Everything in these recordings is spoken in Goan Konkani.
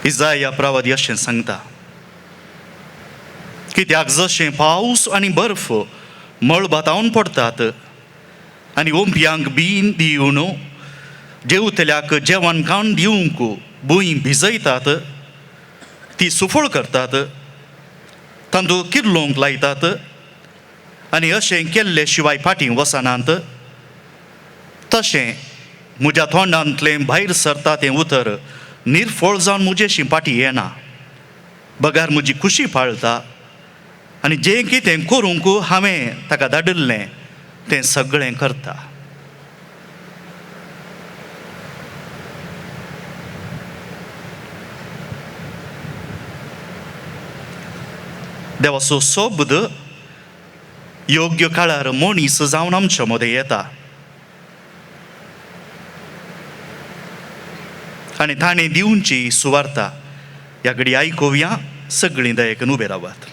इजाया प्रावादी अशें सांगता, कित्याक जशें पावस आनी बर्फ मळबातावन पडटात आनी ओंपयांक बीन दिवन जेवतल्याक जेवण खाण दिवंक भूंय भिजयतात, ती सुफळ करतात, तांदूळ किर्लोंक लायतात आनी अशें केल्ले शिवाय फाटीं वचनात, तशें म्हज्या तोंडांतलें भायर सरता तें उतर निर्फळ जावन म्हजेशी फाटीं येना, बगार म्हजी खुशी पाळटा आनी जें कितें करूंक हांवें ताका धाडिल्लें तें सगळें करता. देवाचो शब्द योग्य काळार मनीस जावन आमच्या मदें येता आनी ताणें दिवची सुवार्ता ह्या घडी आयकुया. सगळीं दयेकन उबे रावात.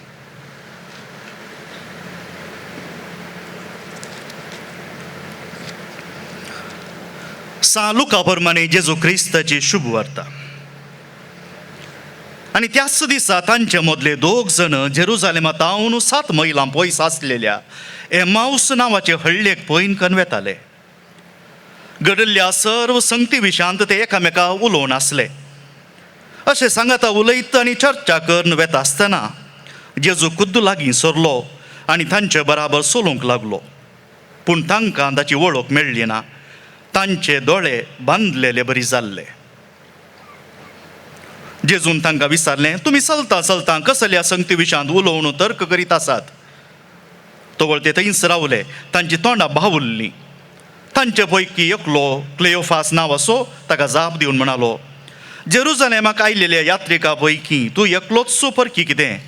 सा लुका प्रमाणे जेजू क्रिस्ताची शुभ वार्ता. आनी त्याच दिसा तांचे मदले दोग जण जेरुजालेमा तावन 7 मैलां पयस आसलेल्या एमाऊस नांवाचे हळ्ळेक पयन कन वेताले. घडिल्ल्या सर्व संगती विशयांत ते एकामेका उलोवन आसले. अशें सांगाता उलयत आनी चर्चा करून वेता आसतना जेजू खुद्द लागीं सरलो आनी तांचे बराबर चलूंक लागलो. पूण तांकां ताची वळख मेळ्ळी ना, तांचे दोळे बांदलेले बरी जाल्ले. जेजून तांकां विचारलें, तुमी चलता चलता कसल्या संगती विशयांत उलोवन तर्क करीत आसात? तवळ ते थंयच रावले, तांची तोंडां बावुल्लीं. तांचे पैकी एकलो क्लेयोफास नांव असो ताका जाप दिवन म्हणालो, जेरुजलेमाक आयलेल्या यात्रिका पैकी तूं एकलोच परकी कितें?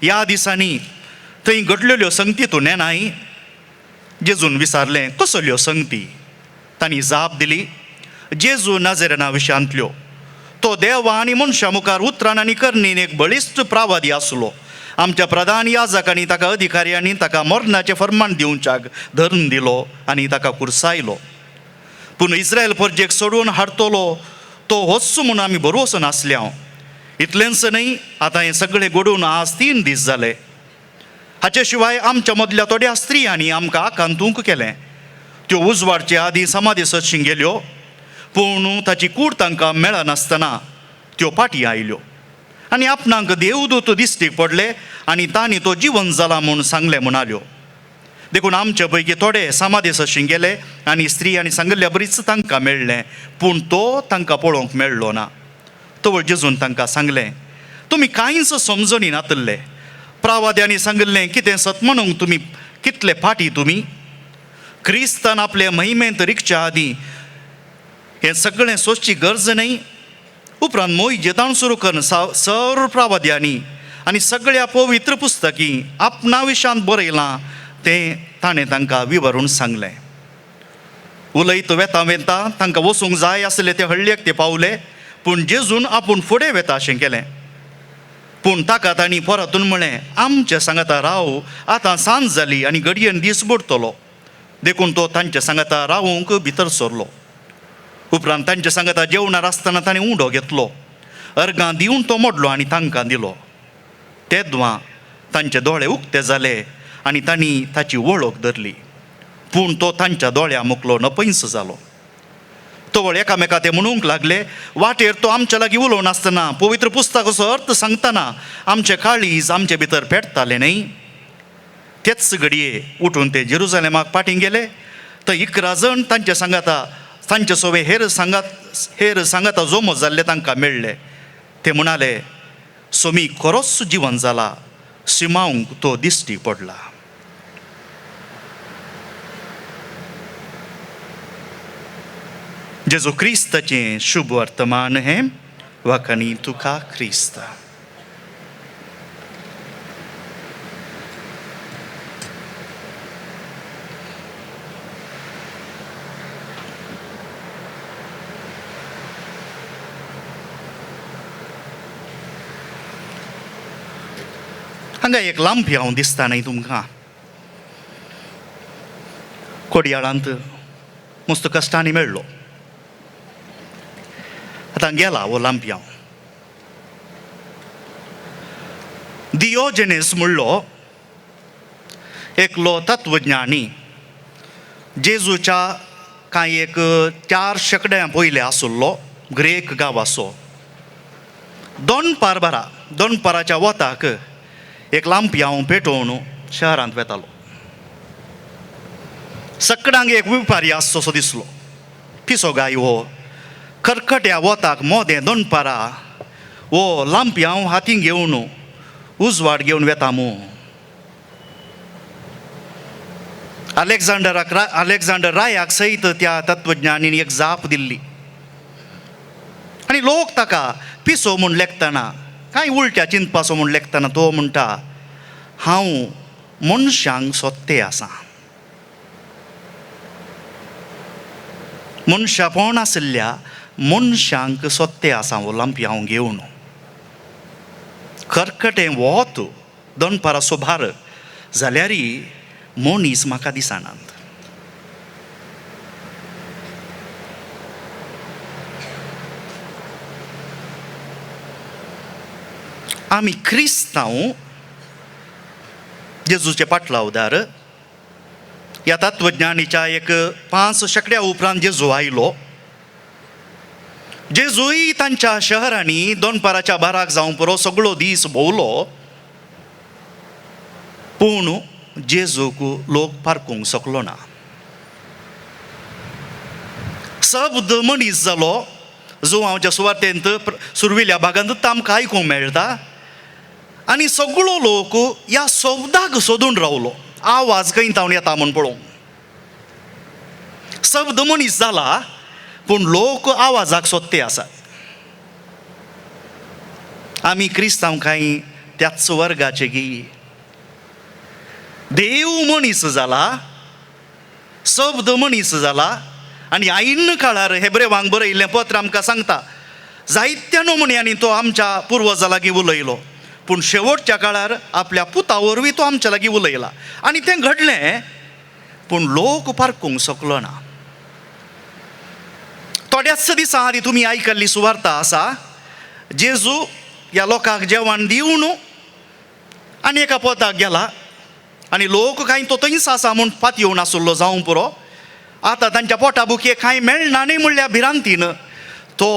ह्या दिसांनी थंय घडलेल्यो संगती तूं नेणाय? जेजून विचारलें, कसल्यो संगती? तांणी जाप दिली, जेजू नाजेरेना विशयांतल्यो. तो देवा आनी मनशां मुखार उतरान आनी करणीन एक बळिश्ट प्रावादी आसलो. आमच्या प्रधान याजकांनी ताका अधिकाऱ्यांनी ताका मरणाचें फर्मान दिवच्याक धरून दिलो आनी ताका कुर्सायलो. पूण इस्रायल परजेक सोडून हाडटलो तो होच म्हूण आमी भरवंसो नासले हांव. इतलेंच न्हय, आतां हें सगळें घडून आज 3 दीस जाले. हाचे शिवाय आमच्या मदल्या थोड्या स्त्रियांनी आमकां आकांतूंक केलें. त्यो उजवाडचे आदीं समाधी सदशीं गेल्यो, पूण ताची कूड तांकां मेळनासतना त्यो फाटीं आयल्यो आनी आपणाक देवदूत दिश्टीक पडले आनी तांणी तो जिवन जाला म्हूण सांगलें म्हणाल्यो. देखून आमचे पैकी थोडे समाधी सदशीं गेले आनी स्त्रियांनी सांगिल्ल्या बरीच तांकां मेळ्ळें, पूण तो तांकां पळोवंक मेळ्ळो ना. तवळ जेजून तांकां सांगलें, तुमी कांयच समजणी नातिल्ले. प्रावाद्यांनी सांगिल्लें कितें सत म्हणूंक तुमी कितले फाटीं तुमी? क्रिस्तान आपले महिमेंत रिगच्या आदीं हें सगळें सोंसची गरज न्हय? उपरांत मोहिजेतान सुरू करून सर्व प्रावाद्यांनी आनी सगळ्या पवित्र पुस्तकी आपणा विशयांत बरयलां तें ताणें तांकां विवरून सांगलें. उलयत वेता वेता तांकां वचूंक जाय आसले ते हळ्ळेक ते पावले, पूण जेजून आपूण फुडें वेता अशें केलें. पूण ताका तांणी परतून म्हळें, आमचे सांगाता राव, आतां सांज जाली आनी घडयेन दीस बुडटलो. देखून तो तांचे सांगाता रावूंक भितर सरलो. उपरांत तांचे सांगाता जेवणार आसतना ताणें उंडो घेतलो, अर्गां दिवन तो मोडलो आनी तांकां दिलो. तेदवां तांचे दोळे उक्ते जाले आनी तांणी ताची वळख धरली, पूण तो तांच्या दोळ्या मुखलो नपयंस जालो. तवळ एकामेका ते म्हणूंक लागले, वाटेर तो आमच्या लागीं उलोवन आसतना पवित्र पुस्तकाचो अर्थ सांगतना आमचे काळीज आमचे भितर पेटतालें न्हय? तेच घडये उठून ते जेरुजलेमाक फाटीं गेले. तर 11 जण तांचे सांगाता तांचे सोवे हेर सांगाता जोमो जाल्ले तांकां मेळ्ळे. ते म्हणाले, सोमी खरोच जिवन जाला, सिमावंक तो दिश्टी पडला. जेजू क्रिस्ताचें शुभ वर्तमान हें. वाखाणी तुका क्रिस्ता. हांगा एक लांबी हांव दिसता न्हय तुमकां? कोडयाळांत मस्त कश्टांनी मेळ्ळो, आतां गेला हो लांबयांव. दियोजनेस म्हणलो एकलो तत्वज्ञानी जेजूच्या कांय एक 4 शेंकड्यां पयले आसुल्लो ग्रेक गांवाचो. दोनपार बारा दोनपाराच्या वताक एक लांपयांव पेटोवन शहरांत वेतालो. सकडांक एक वेपारी आसचो सो दिसलो. पिसो गाय हो खरखट्या वताक मोदें दोनपारा हो लांपयांव हातीन घेवन उजवाड घेवन वेता मू. अलेक्झांडर रायाक सयत त्या तत्वज्ञानीन एक जाप दिल्ली आनी लोक ताका पिसो म्हूण लेखतना कांय उलट्या चिंतपाचो म्हूण लेखतना तो म्हणटा, हांव मनशांक सोदते आसा. मनशापण आशिल्ल्या मनशांक सोदते आसा हो लांपयांव घेवन. खरखटें वत दनपारां सोभार जाल्यार मनीस म्हाका दिसनात. आमी क्रिस्तांव जेजूचे पाटलावदार ह्या तत्वज्ञानीच्या एक 5 शेंकड्या उपरांत जेजू आयलो. जेजूय तांच्या शहरांनी दोनपाराच्या बाराक जावं पुरो सगळो दीस भोंवलो, पूण जेजूक लोक पारकूंक शकलो ना. शब्द मनीस जालो जो आमच्या सुवातेंत सुरविल्या भागांत आमकां आयकूंक मेळटा आनी सगळो लोक ह्या शब्दाक सोदून रावलो. आवाज खंय तावन येता म्हूण पळोवंक. शब्द मनीस जाला पूण लोक आवाजाक सोदते आसात. आमी क्रिस्तांव कांय त्याच वर्गाचे गी. देव मनीस जाला, शब्द मनीस जाला आनी आयिन्न काळार हेब्रेवांक बरयल्लें पत्र आमकां सांगता जायत्या नमुन्यांनी तो आमच्या पुर्वजा लागीं उलयलो, पूण शेवटच्या काळार आपल्या पुता वरवीं तो आमच्या लागीं उलयला आनी तें घडलें, पूण लोक पारकूंक शकलो ना. थोड्याच दिसां आदीं तुमी आयकल्ली सुवार्ता आसा, जेजू ह्या लोकांक जेवण दिवन आनी एका पोताक गेला आनी लोक कांय तो थंयच आसा म्हूण पातयेवन आसलो जावं पुरो. आतां तांच्या पोटा बुकये कांय मेळना न्ही म्हणल्या भिरांतीन तो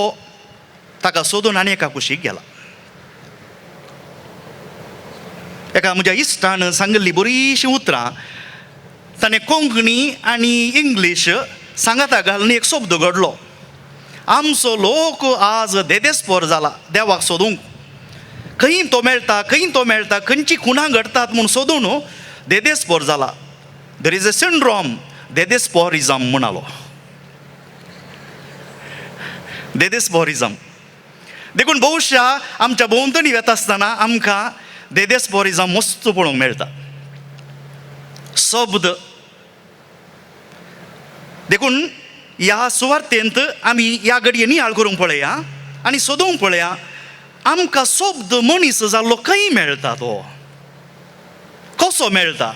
ताका सोदून आनी एका कुशीक गेला. एका म्हज्या इश्टान सांगिल्ली बरीशीं उतरां ताणें कोंकणी आनी इंग्लीश सांगाता घालून एक शब्द घडलो. आमचो लोक आज देदेस्पोर जाला देवाक सोदूंक. खंय तो मेळटा, खंय तो मेळटा, खंयची खुणां घडटात म्हूण सोदून देदेस्पोर जाला. There is a syndrome देदेस्पोरिजम म्हणालो. देदेस्पोरिजम. देखून बहुशा आमच्या भोंवतणी वेता आसतना आमकां देदेस्पोरिजम मस्त पळोवंक मेळटा. शब्द देखून ह्या सुवार्तेंत आमी ह्या घडये नियाळ करूंक पळया आनी सोदूंक पळया आमकां शब्द मनीस जाल्लो खंय मेळटा, तो कसो मेळटा.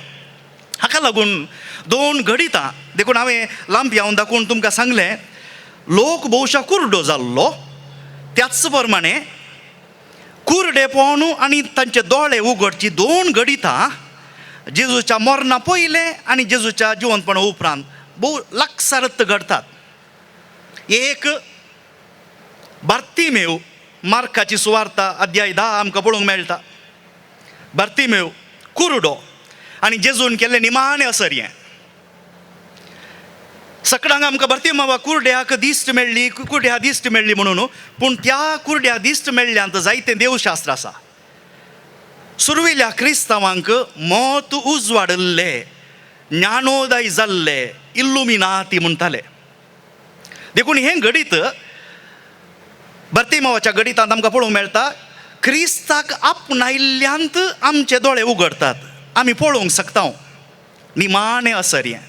हाका लागून 2 घडितां देखून हांवें लांपयांव दाखोवन तुमकां सांगलें, लोक भोवशा कुरडो जाल्लो त्याच प्रमाणे कुरडेपण आनी तांचे दोळे उगडची 2 घडितां जेजूच्या मरणा पयलें आनी जेजूच्या जिवंतपणा उपरांत भोव लागसारत घडतात. एक बार्तिमेव मार्काची सुवार्ता अध्याय 10 आमकां पळोवंक मेळटा. बार्तिमेव कुरडो आनी जेजून केल्लें निमाणें असर हें. सकडांक आमकां बार्तिमेवा कुरड्याक दिश्ट मेळ्ळी, कुरड्या दिश्ट मेळ्ळी म्हणून, पूण त्या कुरड्या दिश्ट मेळ्ळ्यांत जायतें देवशास्त्र आसा. सुरवेल्या क्रिस्तांवांक मत उजवाडल्ले, ज्ञानोदय जाल्ले, इल्लुमिनाती म्हणटाले. देखून हें घडीत बार्तिमेवाच्या घडितांत आमकां पळोवंक मेळटा, क्रिस्ताक आपणायल्ल्यांत आमचे दोळे उगडटात, आमी पळोवंक शकता निमाणें असर हें.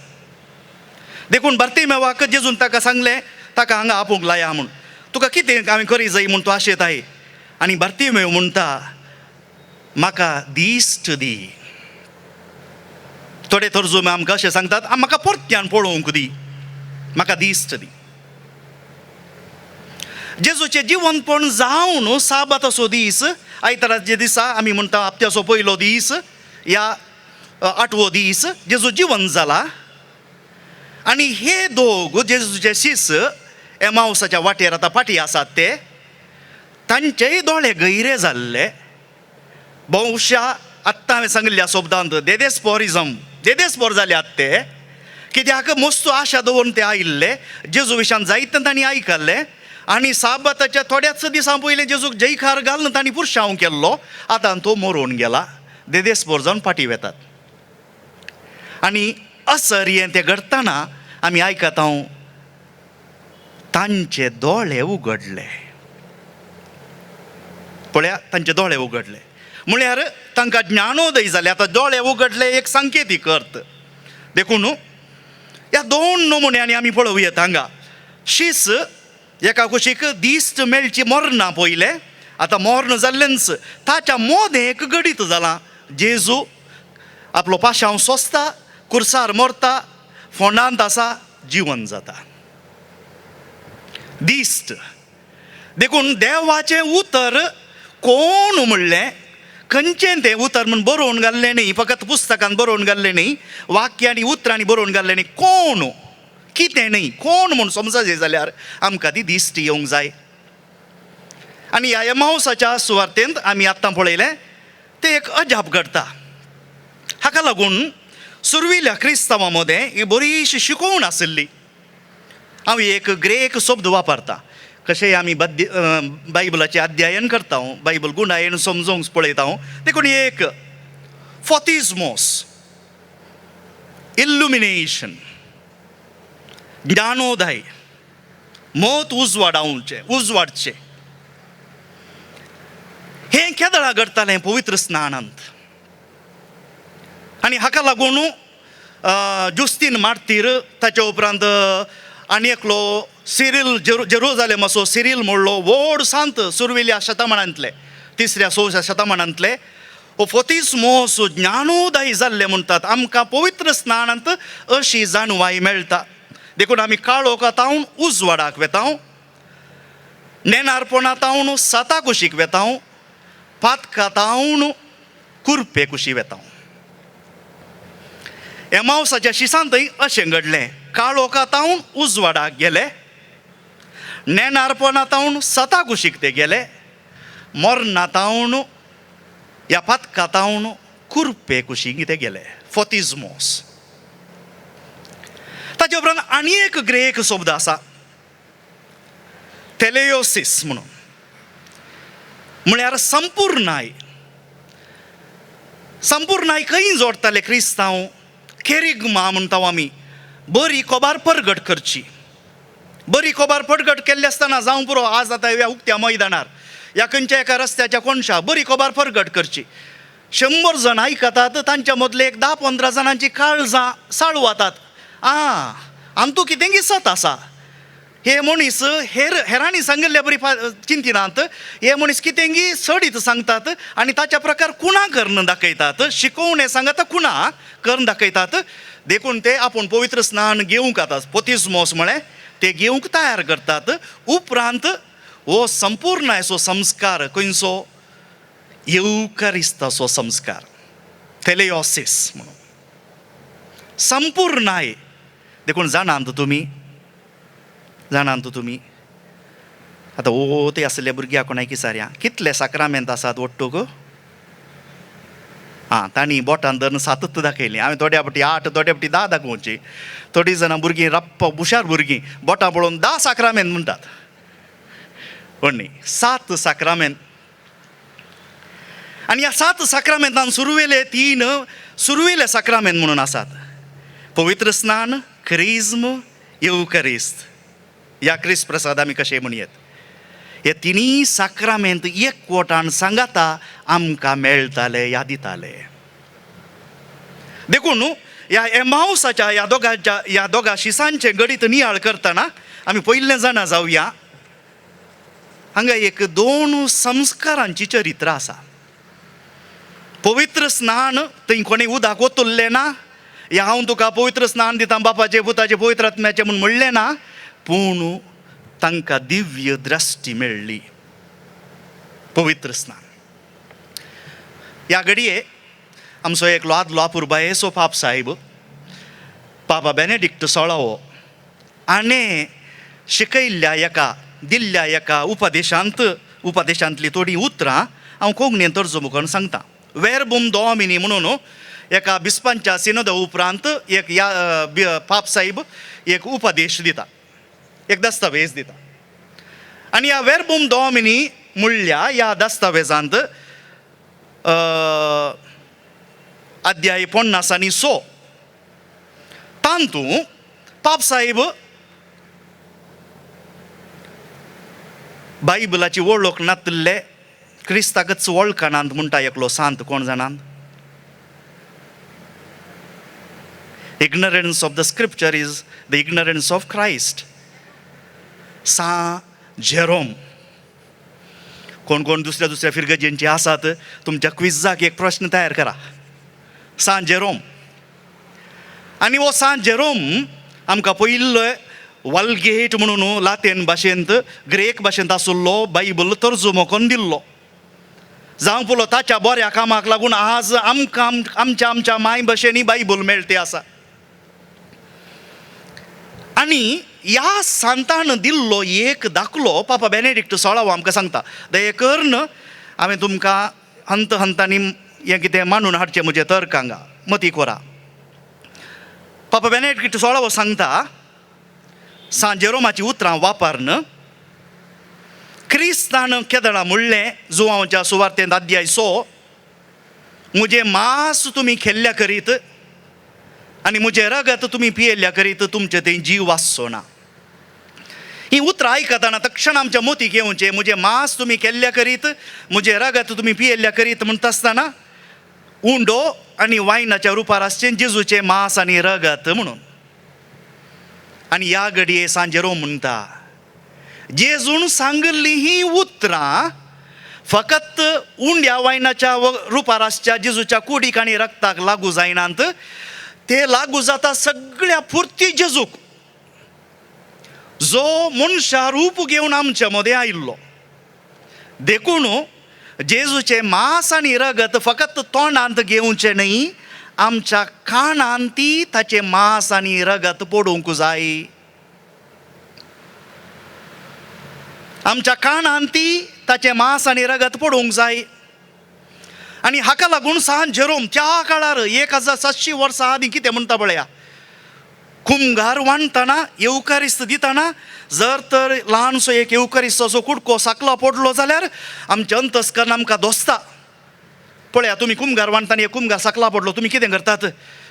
देखून बार्तिमेवाक जेजून ताका सांगलें, ताका हांगा आपोवंक लाया म्हूण, तुका कितें हांवें करी जाय म्हूण तूं आशेताय. आनी बार्तिमेव म्हणटा, म्हाका दिश्ट दी. थोडे तर्जुमे आमकां अशें सांगतात, म्हाका परत्यान पळोवंक दी, म्हाका दिश्ट दी. जेजूचें जिवनपण जावन साबाताचो दीस, आयताराचे दिसा आमी म्हणटा हप्त्याचो पयलो दीस या आठवो दीस, जेजू जिवन जाला. आनी हे दोग जेजूचे शीस एमावसाच्या वाटेर आतां फाटीं आसात, ते तांचेय दोळे गैरे जाल्ले. बहुशा आत्तां हांवें सांगिल्ल्या शब्दांत देदेस्पोरिजम, देदेस्पोर जाल्यात ते, कित्याक मस्त आशा दवरून ते आयिल्ले. जेजू विशान जायते तांणी आयकल्ले आनी साबाताच्या थोड्याच दिसां पयलीं जेजूक जयकार घालून तांणी पुरशांव केल्लो. आतां तो मरोवन गेला, देदेस्पोर जावन फाटीं वेतात. आनी असर हें तें घडटना आमी आयकता हांव, तांचे दोळे उगडले. पळया, तांचे दोळे उगडले म्हळ्यार तांकां ज्ञानोदय जालें. आतां दोळे उगडले एक सांकेतीक अर्थ. देखून ह्या दोन नमुन्यांनी आमी पळोवया. हांगा शीस एका कुशीक दिश्ट मेळची मरना पयलें, आतां मर्ण जाल्लेंच, ताच्या मोदें एक गडीत जालां. जेजू आपलो पाशांव सोंसता, कुर्सार मरता, फोंडांत आसा, जिवन जाता दिश्ट. देखून देवाचें उतर कोण म्हणलें, खंयचें तें उतर म्हूण बरोवन घाल्लें न्ही, फकत पुस्तकान बरोवन घाल्लें न्ही, वाक्य आनी उतरांनी बरोवन घाल्लें न्ही, कोण कितें न्ही, कोण म्हूण समजचें जाल्यार आमकां ती दिश्ट येवंक जाय. आनी ह्या एमावसाच्या सुवार्तेंत आमी आत्तां पळयलें तें एक अजाप घडटा. हाका लागून सुर्विल्या क्रिस्तांवां मदें ही बरीशी शिकोवण आशिल्ली. हांव एक ग्रेक शब्द वापरता, कशें आमी बायबलाचें अध्ययन करता, बायबल गुणायन समजूंक पळयता, देखून एक फोतिजमोस, इल्युमिनेशन, ज्ञानोदय, मत उजवाडावचें, उजवाडचें, हें केदळा घडटालें पवित्र स्नानांत. आनी हाका लागून जुस्तीन मार्तीर, ताच्या उपरांत आनी एकलो सिरील, जेरुजालेमाचो सिरील म्हणलो व्हड सांत सुर्वेल्या शतमानांतले, तिसऱ्या चवथ्या शतमानांतले, हो फोतिस्मोस ज्ञानोदय जाल्ले म्हणटात. आमकां पवित्र स्नानांत अशी जाणवाय मेळटा. देखून आमी काळोखातावन उजवाडाक वेता, नेणारपणातावन साता कुशीक वेता, पातकातावन कुरपे कुशी वेता. एमावसाच्या शिसांतय अशें घडलें, काळोखातावन उजवाडाक गेले, नेणारपणातावन सता कुशीक ते गेले, मरणातावन ह्या पातकातावन कुरपे कुशीक ते गेले, फोतिजमोस. ताचे उपरांत आनी एक ग्रेक शब्द आसा, तेलेयोसीस म्हणून, म्हळ्यार संपूर्णाय. संपूर्णाय खंय जोडटाले क्रिस्तांव? केरिगमा म्हणटा आमी, बरी कोबार परगट करची. बरी कोबार परगट केल्ली आसतना जावं पुरो, आज आतां ह्या उक्त्या मैदानार ह्या खंयच्या एका रस्त्याच्या कोनशा बरी कोबार परगट करची. 100 जाण आयकतात, तांच्या मदले एक 10-15 जाणांची काळजां साळू वतात, आं आमतूं कितें सत आसा, हे मनीस हेर हेरांनी सांगिल्ल्या बरी चिंतिनात, हे मनीस कितेंगी चडीत सांगतात आनी ताच्या प्रकार कुणा करून दाखयतात, शिकोवणें सांगता कुणा करून दाखयतात. देखून ते आपूण पवित्र स्नान घेवंक आतां पोतिजमोस म्हळें ते घेवंक तयार करतात. उपरांत हो संपूर्ण असो संस्कार खंयचो, येवकारिस्ताचो संस्कार, तेलेयोसीस म्हणून संपूर्णाय. देखून जाणात तुमी, जाणात तुमी आतां ओ ते आसले भुरग्यां कोणाय किसाऱ्या कितले साक्रामेंत आसात ओट्टूक? आं, तांणी बोटान धरून सातच दाखयली, हांवें थोड्या फावटी 8, थोड्या फावटी 10 दाखोवची. थोडीं जाणां भुरगीं रप्प हुशार भुरगीं बोटां पळोवन 10 साक्रामेंत म्हणटात, पण न्ही, 7 साक्रामेंत. आनी ह्या 7 साक्रामेंतान सुरवेले 3 सुरवेले साक्रामेंत म्हणून आसात, पवित्र स्नान, क्रिज्म, येवकरिस्त या क्रिस्त प्रसाद आमी कशें म्हणयेत. हे तिनूय साक्रामेंत एकवटान सांगाता आमकां मेळटाले, यादिताले. देखून ह्या एमावसाच्या ह्या दोगांच्या ह्या दोगा शिसांचें गणीत नियाळ करतना आमी पयलें जाणा जावया, हांगा एक 2 संस्कारांची चरित्र आसा. पवित्र स्नान, थंय कोणें उदक ओतुल्लें ना, या हांव तुका पवित्र स्नान दिता बापाचें पुताचें पवित्र आत्म्याचें म्हूण म्हणलें ना, पूण तांकां दिव्य द्रश्टी मेळ्ळी. पवित्र स्नान. ह्या घडये आमचो एकलो आदलो अपुरबायेचो पाप साहेब पापा बेनेडिक्ट सोळावो आनी शिकयल्ल्या एका दिल्ल्या एका उपदेशांत उपदेशांतली थोडीं उतरां हांव कोंकणीन तर्जुमो करून सांगता. वेरबूम दोमिनी म्हणून एका बिस्पांच्या सिनोदा उपरांत एक ह्या पाप साहेब एक उपदेश दिता, एक दस्तावेज दिता. आनी ह्या वेरबूम दोमिनी म्हणल्या ह्या दस्तावेजांत अध्याय 50 आनी 100 तांतू पाप साहेब बायबलाची वळख नातिल्ले क्रिस्ताकच वळखनात म्हणटा एकलो सांत, कोण जाणात? Ignorance of the scripture is the ignorance of Christ. Saint Jerome. कोण कोण दुसऱ्या दुसऱ्या फिरगजेंचे आसात, तुमच्या क्विजाक एक प्रश्न तयार करा. सांत जेरोम. आनी हो सांत जेरोम आमकां पयिल्लो वल्गेट म्हणून लातीन भाशेंत ग्रेक भाशेंत आशिल्लो बायबल तर्जुमो करून दिल्लो. जावं पुरो ताच्या बऱ्या कामाक लागून आज आमकां आमच्या आमच्या माय भाशेनी बायबल मेळटे आसा. आनी ह्या सांतान दिल्लो एक दाखलो पापा बेनेडिक्ट सोळावो आमकां सांगता. दये करून हांवें तुमकां हंत हंतांनी हें कितें मांडून हाडचें म्हजें तर्क हांगा मती कोरा. पापा बेनेडिक्ट सोळावो सांगता सांत जेरोमाची उतरां वापरून क्रिस्तान केदळा म्हणलें जुवांवच्या सुवार्तेंत अध्याय 100, म्हजें मांस तुमी खेल्ल्या करीत आनी म्हजें रगत तुमी पियेल्ल्या करीत तुमचें थंय जीव आसचो ना. ही उतरां आयकतना तक्षण आमच्या मोतीक येवचें, म्हजें मांस तुमी केल्ल्या करीत म्हजें रगत तुमी पियेल्ल्या करीत म्हणटा आसतना उंडो आनी वायनाच्या रुपार आसचें जेजूचें मांस आनी रगत म्हणून. आनी ह्या घडये सांत जेरोम म्हणटा जेजून सांगिल्ली ही उतरां फकत उंड्या वायनाच्या रुपार आसच्या जेजूच्या कुडीक आनी रक्ताक लागू जायनात, ते लागू जाता सगळ्या पुर्ती जेजूक जो मनशा रूप घेवन आमच्या मदें आयिल्लो. देखून जेजूचें मांस आनी रगत फकत तोंडांत घेवचें न्हय, आमच्या कानांत ती ताचें मांस आनी रगत पडूंक जाय. आमच्या कानांत ती ताचें मांस आनी रगत पडूंक जाय. आनी हाका लागून सांत जेरोम त्या काळार 1700 वर्सां आदीं कितें म्हणटा पळया, कुमगार वांटतना येवकारिस्त दितना जर तर ल्हानसो एक येवकारिस्ताचो कुडको साकलो पडलो जाल्यार आमचें अंतस्कर्ण आमकां दोसता. पळया तुमी कुमगार वांटतना एक कुमगार साकला पडलो, तुमी कितें करतात?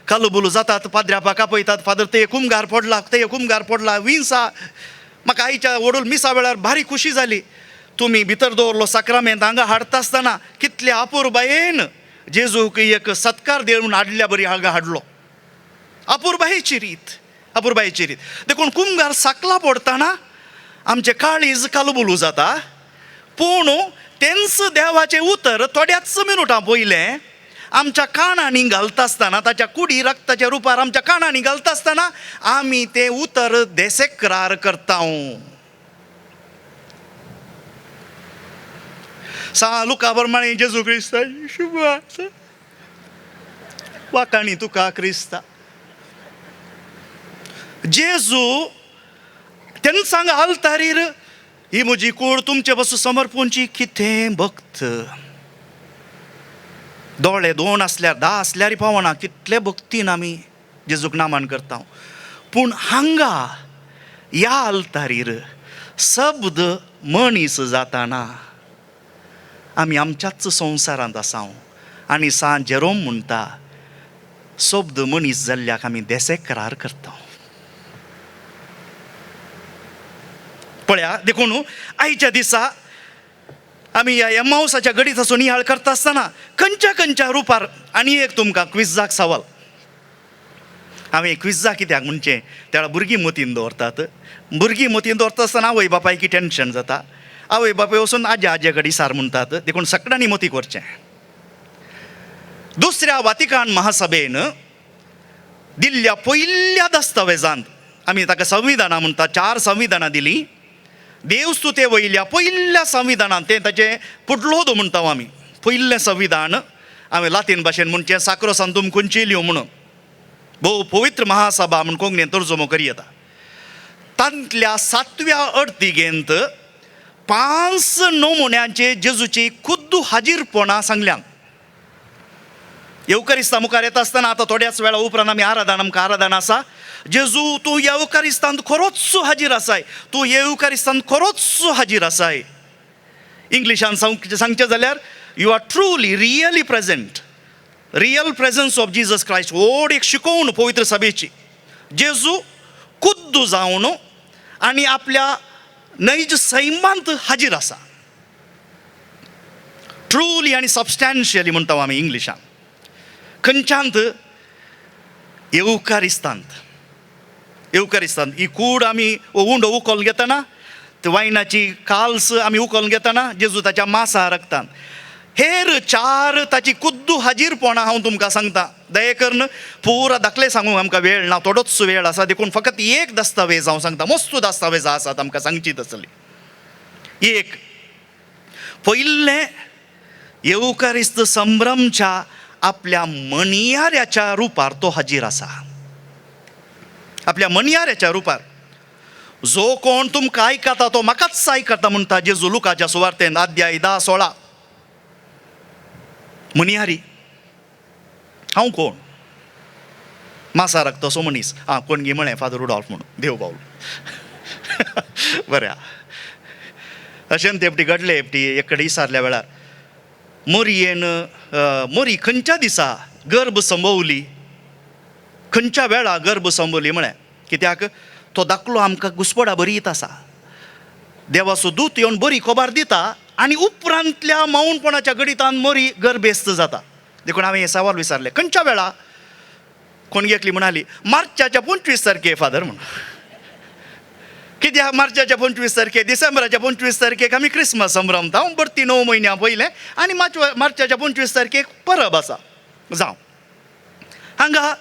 कालुबुलू जातात, पाद्र्यापाक आपयतात, फादर ते कुमगार पडला, ते कुमगार पडला, विंसा. म्हाका आयच्या वडूल मिसा वेळार भारी खुशी जाली. तुमी भितर दवरलो साक्रामेंत हांगा हाडटा आसतना कितल्या अपुरबायेन जेजूक एक सत्कार दिवन हाडल्या बरी हांगा हाडलो. अपुरबायेची रीत, अपुरबायेची रीत. देखून कुमगार साकला पडटना आमचें काळीज कालुबुलू जाता, पूण तेंच देवाचें उतर थोड्याच मिनुटां पयलें आमच्या कानांनी घालता आसतना, ताच्या कुडी रक्ताच्या रुपार आमच्या कानांनी घालता आसतना आमी तें उतर देसेक्रार करता. सा लुका प्रमाणे जेजू क्रिस्ता वाकाणी तुका क्रिस्ता जेजू तेन्ना सांग आल्तारीर ही म्हजी कूड तुमचे पासून समर्पूंची कितें भक्त. दोळे 2 आसल्यार 10 आसल्यार पावना कितले भक्तीन आमी जेजूक नामान करता. पूण हांगा ह्या आल्तारीर शब्द मनीस जाताना आमी आमच्याच संवसारांत आसा. आनी सांत जेरोम म्हणटा शब्द मनीस जाल्ल्याक आमी देसेक्रार करता. पळया देखून आयच्या दिसा आमी ह्या एमावसाच्या गडीत आसून नियाळ करता आसतना खंयच्या खंयच्या रुपार. आनी एक तुमकां क्विजाक सवाल, हांवें क्विजा कित्याक म्हणचें त्या भुरगीं मतीन दवरतात. भुरगीं मतीन दवरता आसतना आवय बापायकी टेंशन जाता, आवय बापाय वचून आज्या आज्या कडेन सार म्हणटात. देखून सगळ्यांनी मती करचें. दुसऱ्या वातिकान महासभेन दिल्ल्या पयल्या दस्तावेजांत आमी ताका संविधानां म्हणटा, 4 संविधानां दिलीं. देवस्तुते वयल्या पयल्या संविधानान तें ताचें पुडलोद म्हणटा आमी. पयलें संविधान आमी लातीन भाशेन म्हणचें साक्रो सांतूम कुंचिलियो म्हणून, भोव पवित्र महासभा म्हूण कोंकणीन तर्जमो करी येता. तांतल्या सातव्या अर्दिगेंत 5 नमुन्यांचे जेजूची खुद्द हाजीरपणां सांगल्यान. येवकारिस्ता मुखार येता आसतना आतां थोड्याच वेळा उपरांत आमी आराधन, आमकां आराधन आसा. जेजू तूं येवकारिस्तांत खरोच हाजीर आसाय, तूं येवकारिस्तांत खरोच हाजीर आसाय. इंग्लिशान सांगचें जाल्यार you are truly really present, real presence of Jesus Christ. व्हड एक शिकोवण पवित्र सभेची. जेजू खुद्द जावन आनी आपल्या नैज सैमांत हाजीर आसा. ट्रुली आनी सबस्टॅन्शियली म्हणटा आमी इंग्लिशान. खंयच्यांत? येवकारिस्तांत. येवकारिस्तांत ही कूड आमी उंडो उखोल घेतना, ते वायनाची काल्स आमी उखोल घेतना जेजू ताच्या मासा रक्तान. हेर 4 ताची खुद्द हाजीरपणां हांव तुमकां सांगता. दया करून पुरा दाखले सांगूंक आमकां वेळ ना, थोडोच वेळ आसा, देखून फकत एक दस्तावेज हांव सांगता. मस्त दस्तावेज आसात आमकां सांगची तसली. एक पयलें येवकारिस्त संभ्रमच्या आपल्या मणयाऱ्याच्या रुपार तो हाजीर आसा. आपल्या मणयाऱ्याच्या रुपार जो कोण तुमकां आयकता तो म्हाकाच आयकता म्हणटा जेजू लुकाच्या सुवार्तेन अध्याय 10-16. मणयारी हांव कोण? मासाराक तसो मनीस. आं, कोण गी म्हळें फादर रुडॉल्फ म्हणून, देव बावलो. बरें, अशें ते एकटी घडलें. एकटी एक कडेन विचारल्या वेळार मोरयेन, मोरी खंयच्या दिसा गर्भ संभवली, खंयच्या वेळा गर्भ संभवली म्हळें. कित्याक तो दाखलो आमकां घुसपडा बरी येत आसा. देवाचो दूत येवन बरी खबर दिता आनी उपरांतल्या मौनपणाच्या गडितान मोरी गर्भेस्त जाता. देखून हांवें हें सवाल विचारलें, खंयच्या वेळा? कोण एकली म्हणाली मार्चाच्या 25 तारखे फादर म्हणून. कित्याक मार्चाच्या 25 तारखे? डिसेंबराच्या 25 तारखेक आमी क्रिसमस संभ्रमता, हांव बरती 9 म्हयन्यां पयलें आनी मार्चाच्या 25 तारखेक परब आसा. जावं, हांगा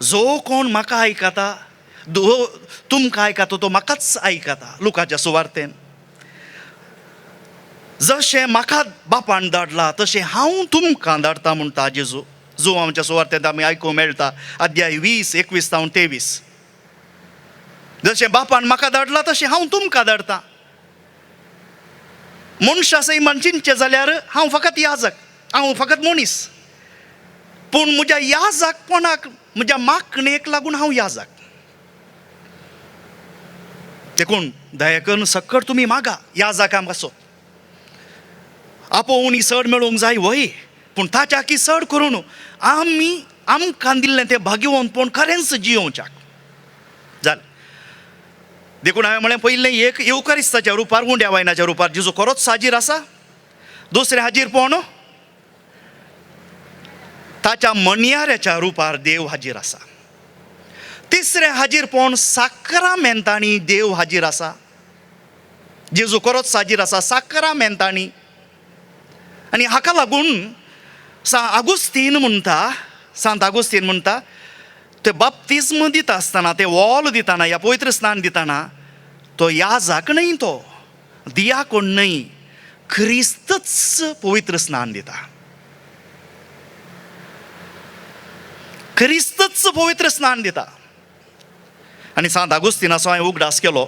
जो कोण म्हाका आयकता, तुमकां आयकता तो म्हाकाच आयकता. लुकाच्या सुवार्तेन जशें म्हाका बापान धाडला तशें हांव तुमकां धाडटा म्हणटा जेजू. जो आमच्या सुवार्तेंत आमी आयकूंक मेळटा अध्याय 20, 21 जावन 23. जशें बापान म्हाका धाडला तशें हांव तुमकां धाडटा. मनशा सैमान चिंतचें जाल्यार हांव फकत याजक, हांव फकत मनीस, पूण म्हज्या याजकपणाक, म्हज्या मागणेक लागून हांव याजक. देखून दया करून सक्कड तुमी मागा याजकां पासत. आपोवणी चड मेळूंक जाय व्हय, पूण ताच्या की चड करून आमी आमकां दिल्लें तें भाग्यवंतपण खरेंच जियोवच्याक जालें. देखून हांवें म्हळें पयलें एक येवकारिस्ताच्या रुपार, उंड्या वायनाच्या रुपार जेजू खरोच हाजीर आसा. दुसरें हाजीरपण ताच्या मणयाऱ्याच्या रुपार देव हाजीर आसा. तिसरें हाजीरपण साक्रामेंतांनी देव हाजीर आसा. जेजू खरोच हाजीर आसा साक्रामेंतांनी. आनी हाका लागून आगुस्तीन म्हणटा, सांत आगुस्तीन म्हणटा, ते बाप्तिज्म दिता आसतना, ते वॉल दितना, ह्या पवित्र स्नान दितना तो याजक न्हय, तो दियाकोण न्हय, क्रिस्तच पवित्र स्नान दिता. क्रिस्तच पवित्र स्नान दिता. आनी सांत आगुस्तिनाचो हांवें उगडास केलो.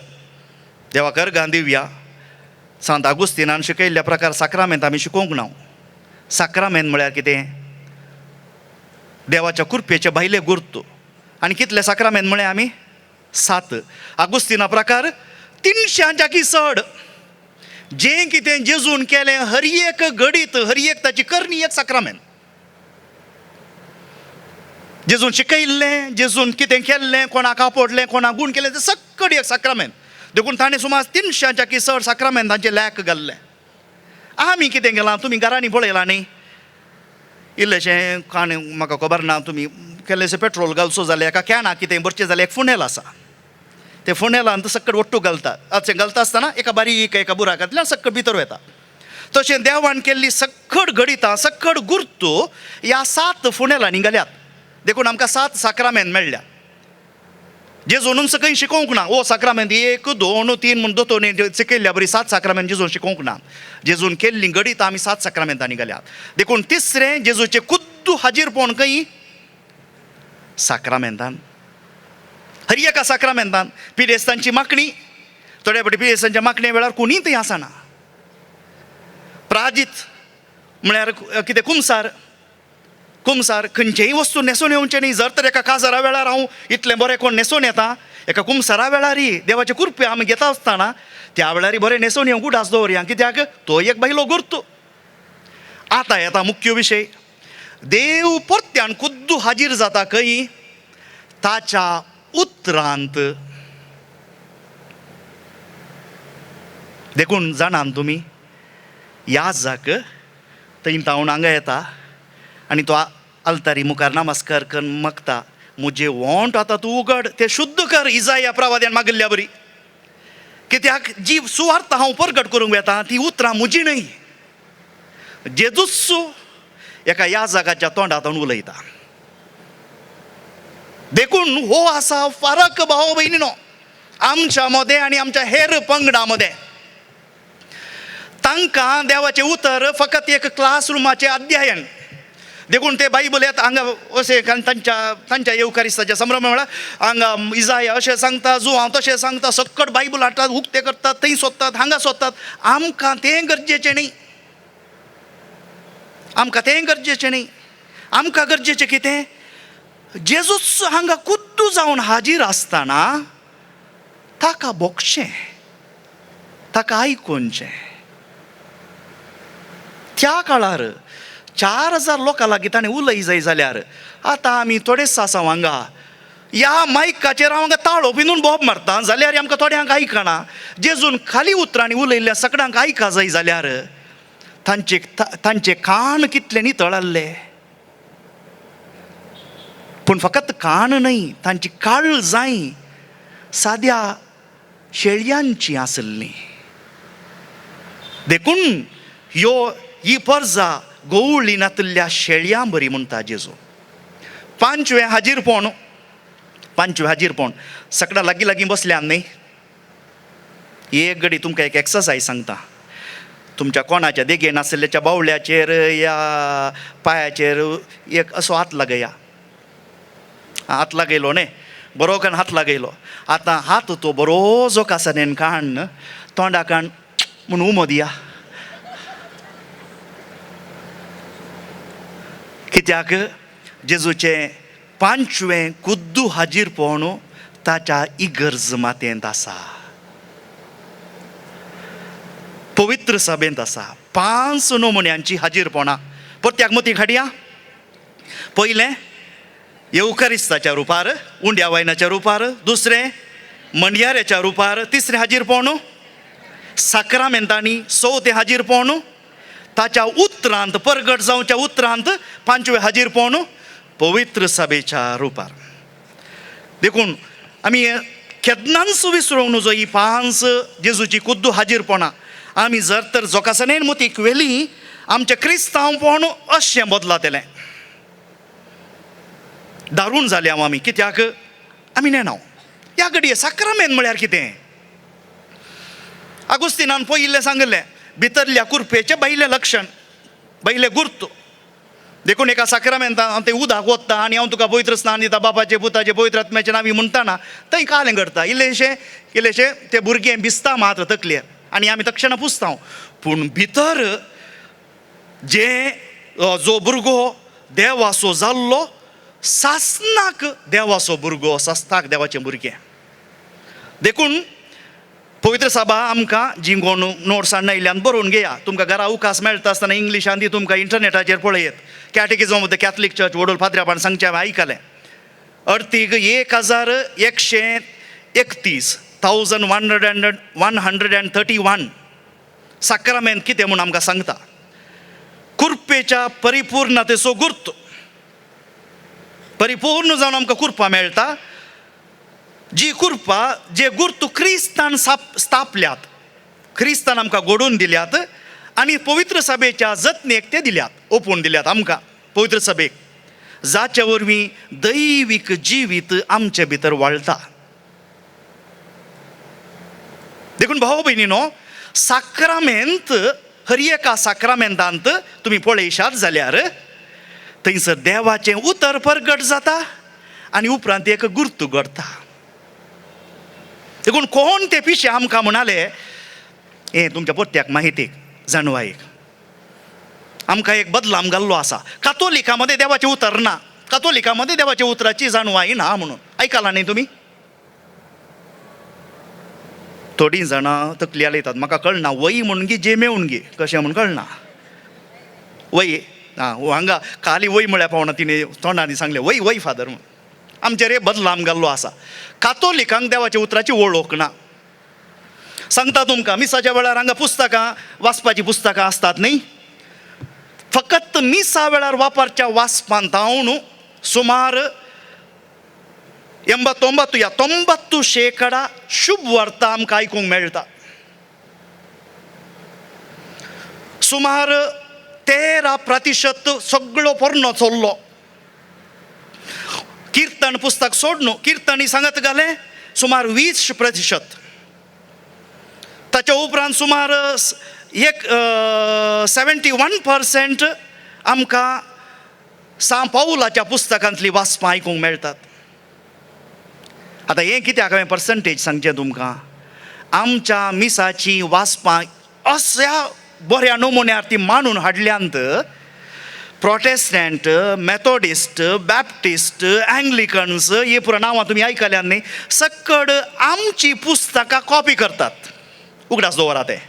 देवा अर्गां दिवया. सांत आगुस्तिनान शिकयल्ल्या प्रकार साक्रामेंत आमी शिकोवंक ना. साक्रामेंत म्हळ्यार कितें? देवाच्या कृपेचे भायले गुर्त. आनी कितले साक्रामेंत म्हळें आमी? 7. आगुस्तिना प्रकार 300 की चड. जें कितें जेजून केलें हर एक घडीत, हर एक ताची करणी एक साक्रामेंत. जेजून शिकयल्लें, जेजून कितें केल्लें, कोणाक आपडलें, कोणाक गूण केलें, तें सक्कड एक साक्रामेंत. देखून ताणें सुमार 300 की चड साक्रामेंतांचें लेख घाल्लें. आमी कितें केलां तुमी घरांनी पळयलां न्ही, इल्लेशें काणी म्हाका खबर ना, तुमी केल्लेशें पेट्रोल घालचो जाल्यार एका कॅनाक कितें भरचें जाल्यार एक फुनेल आसा, ते फुनेलान सक्कड वट्टू घालतात. अशें घालता आसतना एका बारीक एका बुराकांतल्यान सक्कड भितर वता. तशें देवान केल्ली सक्कड घडितां, सक्कड गुर्तू ह्या 7 फुनेलांनी घाल्यात. देखून आमकां 7 साक्रामेंत मेळ्ळ्या. जेजून सकयल शिकोवंक ना. ओ साक्रामेंत 1 2 3 म्हूण दोतोरनी शिकयल्ल्या बरी 7 साक्रामेंत जेजून शिकोवंक ना. जेजून केल्ली घडीत आमी 7 साक्रामेंतांनी गेल्यात. देखून तिसरें जेजूचें खुद्द हाजीरपण खंय? साक्रामेंतान. हर एका साक्रामेंतान पिडेस्तांची मागणी, थोड्या फावटी पिडेस्तांच्या मागणे वेळार कोणीय थंय आसना. प्राजीत म्हळ्यार कितें? कुमसार. कुमसार खंयचेय वस्तू न्हेसून येवचें न्ही. जर तर एका काजारा वेळार हांव इतलें बरें कोण न्हेसून येता, एका कुमसारा वेळारय देवाचे कुरपे आमी घेता आसतना त्या वेळारय बरें न्हेसून येवंक उडास दवरया, कित्याक तो एक बायलो गुर्त. आतां येता मुख्य विशय. देव परत्यान खुद्द हाजीर जाता खंय? ताच्या उतरांत. देखून जाणान तुमी, याजक थंय तावन हांगा येता आनी तो आल्तारी मुखार नमस्कार करून मागता, म्हजे वोंट आतां तूं उगड, ते शुद्ध कर, इजाया प्रवाद्यान मागिल्ल्या बरी. कित्याक जी सुवार्थ हांव परगट करूंक वेता ती उतरां म्हजी न्हय. जेजूच एका याजकाच्या तोंडांत उलयता. देखून हो आसा फरक भाव भयणीनो आमच्या मदें आनी आमच्या हेर पंगडा मदें. तांकां देवाचें उतर फकत एक क्लासरुमाचें अध्ययन. देखून ते बायबल येता हांगा अशें कारण तांच्या तांच्या येवकारिस्ताच्या संभ्रम म्हळ्यार हांगा इजाया अशें सांगता, जुआंव तशें सांगता, सक्कड बायबल हाडटात, उक्ते करतात, थंय सोदतात, हांगा सोदतात. आमकां तें गरजेचें न्ही, आमकां तें गरजेचें न्ही. आमकां गरजेचें कितें? जेजूच हांगा खुद्द जावन हाजीर आसतना ताका भोगचें, ताका आयकुचें. त्या काळार 4000 लोकां लागीं ताणें उलय जाय जाल्यार आतां आमी थोडेच आसा हांगा ह्या मायकाचेर हांव हांगा ताळो पिंदून बोब मारता जाल्यार आमकां थोड्यांक आयकना. जेजून खाली उतरांनी उलयल्ल्या सगळ्यांक आयका जाय जाल्यार तांचे तांचे कान कितले नितळ आसले. पूण फकत कान न्हय, तांची काळ जाय साद्या शेळयांची आसली. देखून ह्यो ही परजा गवळी नातिल्ल्या शेळयां बरी म्हणटा जेजू. पांचवें हाजीरपण, पांचवें हाजीरपण सगळ्या लागीं लागीं बसल्यान न्ही. एक घडी तुमकां एक एक्सरसायज सांगता. तुमच्या कोणाच्या देगेन आसल्याच्या बावल्याचेर या पांयाचेर एक असो हात लागया. हात लागयलो न्ही, बरो करून हात लागयलो. आतां हात तो बरो जो कासानेन काण तोंडा काण म्हूण उमो दिया. कित्याक जेजूचें पांचवें खुद्दू हाजीरपण ताच्या इगर्ज मातयेंत आसा, पवित्र सभेंत आसा. 5 नमुन्यांची हाजीरपणां परत्याक मती हाडया. पयलें येवकारिस्ताच्या रुपार, उंड्या वायनाच्या रुपार, दुसरें मंडयाऱ्याच्या रुपार, तिसरें हाजीरपण साक्रामेंतांनी, चवथें हाजीरपण ताच्या उतरांत परगट जावच्या उतरांत, पांचवें हाजीरपण पवित्र सभेच्या रुपार. देखून आमी केन्नाच विसरूंक न्हू ही 5 जेजूची खुद्द हाजीरपणां. आमी जर तर जोकासनेन मतीक व्हेली आमचें क्रिस्तांवपण अशें बदलातलें. दारून जाले हांव आमी, कित्याक आमी नेणाव ह्या घडये साक्रामेंत म्हळ्यार कितें. आगुस्तिनान पयिल्लें सांगिल्लें, भितरल्या कुरपेचें भायलें लक्षण, भायलें गुर्त. देखून एका साक्रामेंतान हांव तें उदक वोत्ता आनी हांव तुका पवित्र स्नान दिता बापाचें पुताचें पवित्र आत्म्याचें नांवी म्हणटाना थंय कालें घडटा. इल्लेशें इल्लेशें तें भुरगें भिजता मात्र तकलेर आनी आमी तक्षणां पुसता. पूण भितर जे जो भुरगो देवाचो जाल्लो, सासनाक देवाचो भुरगो, सासनाक देवाचें भुरगें. देखून पवित्र सभा आमकां जी कोण नोट्स हाडून बरोवन घेया. तुमकां घरा उकास मेळटा आसतना इंग्लिशान ती तुमकां इंटरनेटाचेर पळयत. Catechism of the Catholic church वडोल फादऱ्यापान सांगचें हांवें आयकलें. अर्तीक 1131, 1131 साक्रामेंत कितें म्हूण आमकां सांगता. कुरपेच्या परिपूर्णतेचो गुर्त, परिपूर्ण जावन आमकां कुरपा मेळटा. जी कुरपा जे गुर्त क्रिस्तान स्थापल्यात, क्रिस्तान आमकां घडोवन दिल्यात आनी पवित्र सभेच्या जतनेक ते दिल्यात, ओपून दिल्यात आमकां पवित्र सभेक, जाचे वरवीं दैवीक जिवीत आमचे भितर वाळटा. देखून भाव भयणीनो, साक्रामेंत, हर एका साक्रामेंतांत तुमी पळयशात जाल्यार थंयसर देवाचें उतर परगट जाता आनी उपरांत एक गुर्तू घडता. देखून कोण ते पिशे आमकां म्हणाले, हें तुमच्या पोत्याक माहितीक जाणवायेक आमकां एक बदलाम घाल्लो आसा, कातोलिका मदें देवाचें उतर ना, कातोलिका मदें देवाच्या उतराची जाणवाय ना म्हणून. आयकलां न्ही तुमी? थोडीं जाणां तकली हालयतात, म्हाका कळना वय म्हणून गी जे मेळून गी कशें म्हूण कळना वय. आं, हांगा खाली वय म्हळ्यार पावना, तिणें तोंडांनी सांगलें वय वय फादर म्हूण. आमचेर एक बदलाम घाल्लो आसा, कातोलिकांक देवाच्या उतराची वळख ना. सांगता तुमकां, मिसाच्या वेळार हांगा पुस्तकां वाचपाचीं पुस्तकां आसतात न्ही, फकत मिसा वेळार वापरच्या वाचपांत हांव सुमार 89 या 90% शुभ वार्ता आमकां आयकूंक मेळटा. सुमार 13% सगळो पोरणो चल्लो. किर्तन पुस्तक सोड न्हू, किर्तनी सांगत घालें सुमार 20%. ताच्या उपरांत सुमार एक 71% आमकां सां पावलाच्या पुस्तकांतली वाचपां आयकूंक मेळटात. आतां हें कित्याक हांवें पर्संटेज सांगचें तुमकां, आमच्या मिसाची वाचपां अश्या बऱ्या नमुन्यार ती मांडून हाडल्यांत. प्रोटेस्टंट, मेथोडिस्ट, बॅप्टिस्ट, अँग्लिकन्स ही पुरो नांवां तुमी आयकल्यात न्ही, सक्कड आमची पुस्तकां कॉपी करतात. उगडास दवरात तें.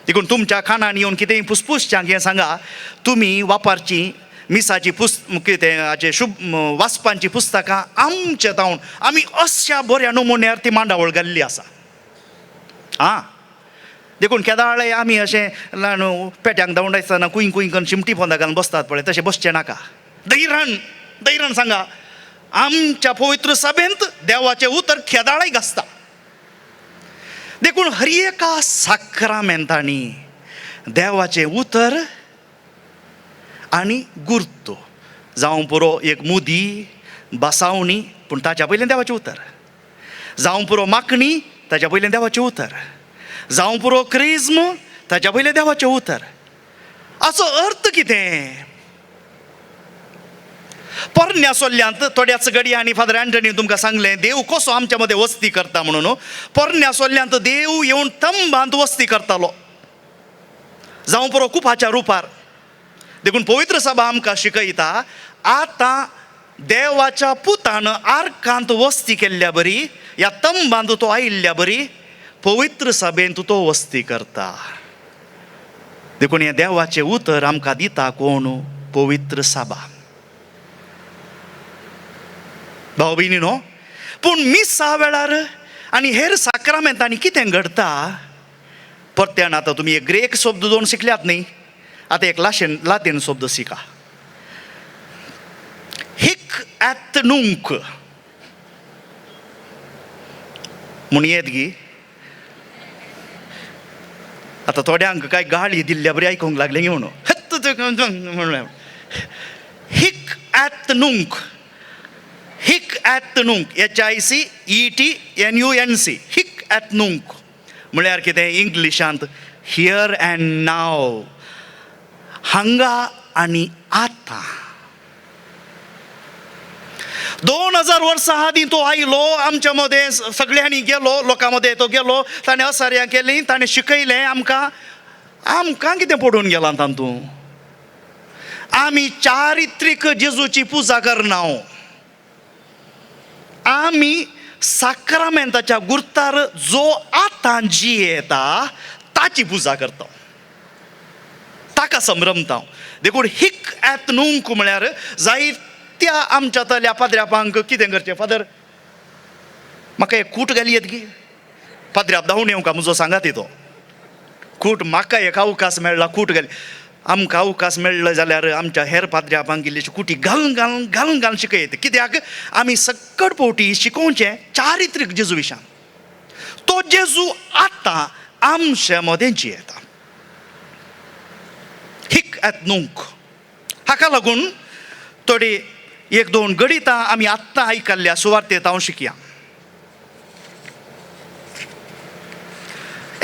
देखून तुमच्या कानान येवन कितेंय पुसपुसच्यांक हें सांगा, तुमी वापरची मिसाची कितें हाचे शुभ वाचपांची पुस्तकां आमचे तावन आमी अश्या बऱ्या नमुन्यार ती मांडावळ घाल्ली आसा. आं, देखून केदाळे आमी अशें ल्हान पेट्यांक धांवडायतना कुंय कुंय करून शिमटी फोंदा घालून बसतात पळय, तशें बसचें नाका. धैरान धैरान सांगा, आमच्या पवित्र सभेंत देवाचें उतर केदाळय गाजता. देखून हर एका साक्रामेंतांनी देवाचें उतर आनी गुर्तो जावं पुरो एक मुदी बसावणी, पूण ताच्या पयलें देवाचें उतर, जावं पुरो मागणी, ताच्या पयलें देवाचें उतर, जावं पुरो क्रिज्म, ताच्या पयलें देवाचें उतर. हाचो अर्थ कितें? पोरण्या सोल्ल्यांत थोड्याच घडयांनी फादर अँटनी तुमकां सांगलें देव कसो आमच्या मदें वस्ती करता म्हणून. पोरण्या सोल्ल्यांत देव येवन तंबांत वस्ती करतालो, जावं पुरो कुपाच्या रुपार. देखून पवित्र सभा आमकां शिकयता, आतां देवाच्या पुतान आर्कांत वस्ती केल्ल्या बरी, ह्या तंबांत तो आयिल्ल्या बरी पवित्र सभेंत तो वस्ती करता. देखून हें देवाचें उतर आमकां दिता कोण? पवित्र सभा. भाव भयणी न्हू, पूण मिसा वेळार आनी हेर साक्रामेंतांनी कितें घडता? परत्यान आतां तुमी एक ग्रेक शब्द दोन शिकल्यात न्ही, आतां एक लातीन शब्द शिका, हिक एत नुंक म्हूण येत गी. आतां थोड्यांक काय गाळी दिल्ल्या बरी आयकूंक लागलें गी म्हणून म्हणलें हिक एत नुंक, हिक एत नुंक, H I C E T N U N C, hic et nunc म्हळ्यार कितें? इंग्लिशांत here and नाव, हांगा आनी आतां. 2000 वर्सां आदीं तो आयलो आमच्या मदें, सगळ्यांनी गेलो, लोकां मदें तो गेलो, ताणें असार्यां केलीं, ताणें शिकयलें आमकां. आमकां कितें पडून गेलां तातूंत? आमी चारित्रीक जेजूची पुजा करना, आमी साक्रामेंताच्या गुर्तार जो आतां जियेता ताची पुजा करता, ताका संभ्रमता. देखून हिक एत नुंक म्हळ्यार जायत्या आमच्या तल्या पाद्र्यापांक कितें करचें? फादर म्हाका एक कूट घाली येत गी, पाद्र्याप धांवून येवंक म्हजो सांगात तो कूट, म्हाका एक अवकाश मेळ्ळा कूट घाली. आमकां अवकाश मेळ्ळो जाल्यार आमच्या हेर पाद्र्यापांक इल्लीशी कुटी घालून घालून घालून घालून शिकयत. कित्याक आमी सक्कड फावटी शिकोवचें चारित्रीक जेजू विशान, तो जेजू आतां आमचे मदें जियेता. हिक एत नुंक. हाका लागून थोडी एक दोन गणितां आमी आत्तां आयकल्ल्या सुवार्तेंत हांव शिकया.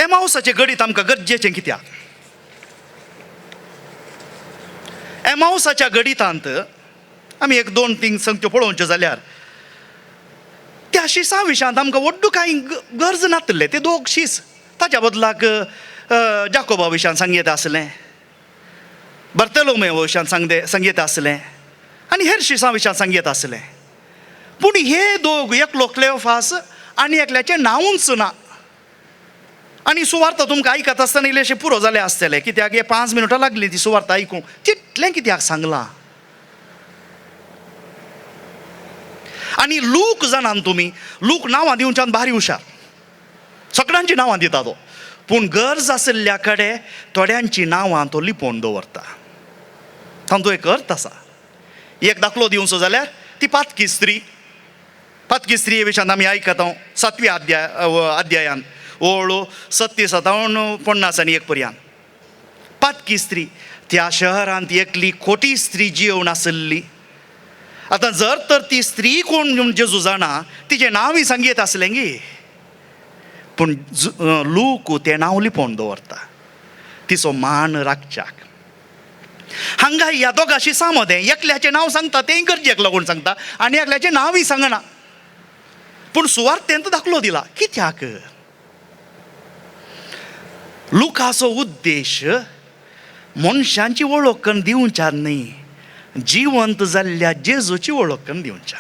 एमावसाचें गणीत आमकां गरजेचें कित्याक? एमावसाच्या गणितांत आमी एक दोन तीन संगत्यो पळोवच्यो जाल्यार त्या शिसां विशयांत आमकां व्हड्डू कांय गरज नातलें. ते दोग शीस ताच्या बदलाक जाकोबा विशयान सांगयत आसलें, बर्तलोमेव विशयान सांगयत आसलें आनी हेर शिसां विशयान सांगयत आसलें. पूण हे दोग, एकलो क्लेओफास आनी एकल्याचें नांवूच ना. आनी सुवार्ता तुमकां आयकत आसतना इल्लेशें पुरो जालें आसतलें, कित्याक हे 5 मिनटां लागलीं ती सुवार्ता आयकूंक. तितलें कित्याक सांगलां? आनी लूक जाणान तुमी, लूक नांवां दिवच्यान भारी हुशार, सगळ्यांची नांवां दिता तो, पूण गरज आशिल्ल्या कडेन थोड्यांची नांवां तो लिपोवन दवरता. तांचो एक अर्थ आसा. एक दाखलो दिवचो जाल्यार ती पातकी स्त्री, पातकी स्त्री विशयान आमी आयकता 7व्या अध्यायान ओळ 37 51 पर्यंत. पातकी स्त्री, त्या शहरांत एकली खोटी स्त्री जियोवन आसली. आतां जर तर ती स्त्री कोण म्हूण जेजू जाणा, तिचें नांवूय सांगयत आसलें गी, पूण लूक तें नांव लिपोवन दवरता तिचो मान राखच्याक. हांगा ह्या दोगां शिसां मदें एकल्याचें नांव सांगता तेंय गरजेक लागून सांगता आनी एकल्याचें नांवूय सांगना, पूण सुवार्थेंत दाखलो दिला. कित्याक? लुकाचो उद्देश मनशांची वळख करून दिवच्या न्हय, जिवंत जाल्ल्या जेजूची वळख करून दिवच्या.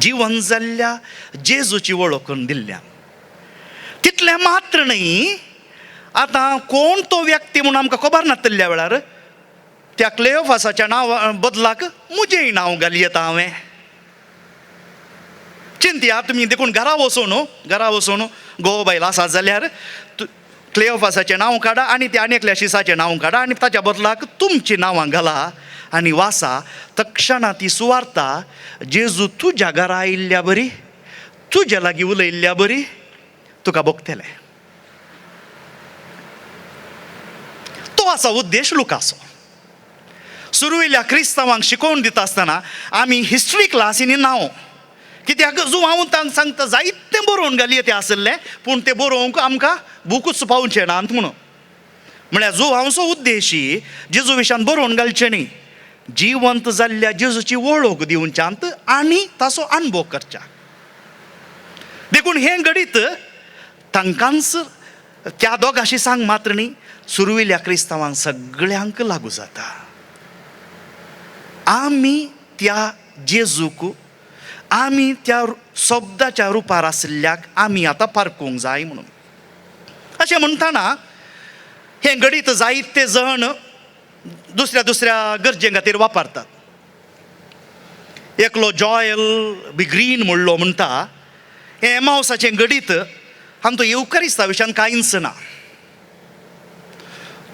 जिवंत जाल्ल्या जेजूची वळख करून दिल्ल्या. तितलें मात्र न्हय, आतां कोण तो व्यक्ती म्हूण आमकां खबर नातल्या वेळार त्या क्लेओफासाच्या नांव बदलाक म्हजेंय नांव घालयता हांवें. चिंतया तुमी, देखून घरा वचून, घरा वचून घोव बायल आसा जाल्यार क्लेओफासाचें नांव काडा आनी त्या आनी एकल्या शिसाचें नांव काडा आनी ताच्या बदलाक तुमचीं नांवां घाला आनी वासा. तक्षणा ती सुवार्ता जेजू तुज्या घरा आयिल्ल्या बरी, तुज्या लागीं उलयिल्ल्या बरी तुका भोगतलें. तो आसा उद्देश लुकाचो. सुरवेल्या क्रिस्तांवांक शिकोवन दिता आसतना आमी हिस्ट्री क्लासींनी नांव, कित्याक जू हांव तांकां सांगता जायतें बरोवन घालये तें आशिल्लें, पूण तें बरोवंक आमकां बुकूच पावचें ना म्हणून. म्हळ्यार जो हांवचो उद्देशी जेजू विशयान बरोवन घालचें न्ही, जिवंत जाल्ल्या जेजूची वळख दिवच्यांत आनी ताचो अणभव करच्या. देखून हें घडीत तांकांच त्या दोगांशी सांग मात्र न्ही, सुरवेल्या क्रिस्तांवांक सगळ्यांक लागू जाता. आमी त्या जेजूक, आमी त्या शब्दाच्या रुपार आशिल्ल्याक आमी आतां पारकूंक जाय म्हणून. अशें म्हणटना हें घडीत जायते जण दुसऱ्या दुसऱ्या गरजे खातीर वापरतात. एकलो जॉयल बी ग्रीन म्हणलो म्हणटा, हें एमावसाचें घडीत आमचो येवकारिस्ता विशयान कांयच ना.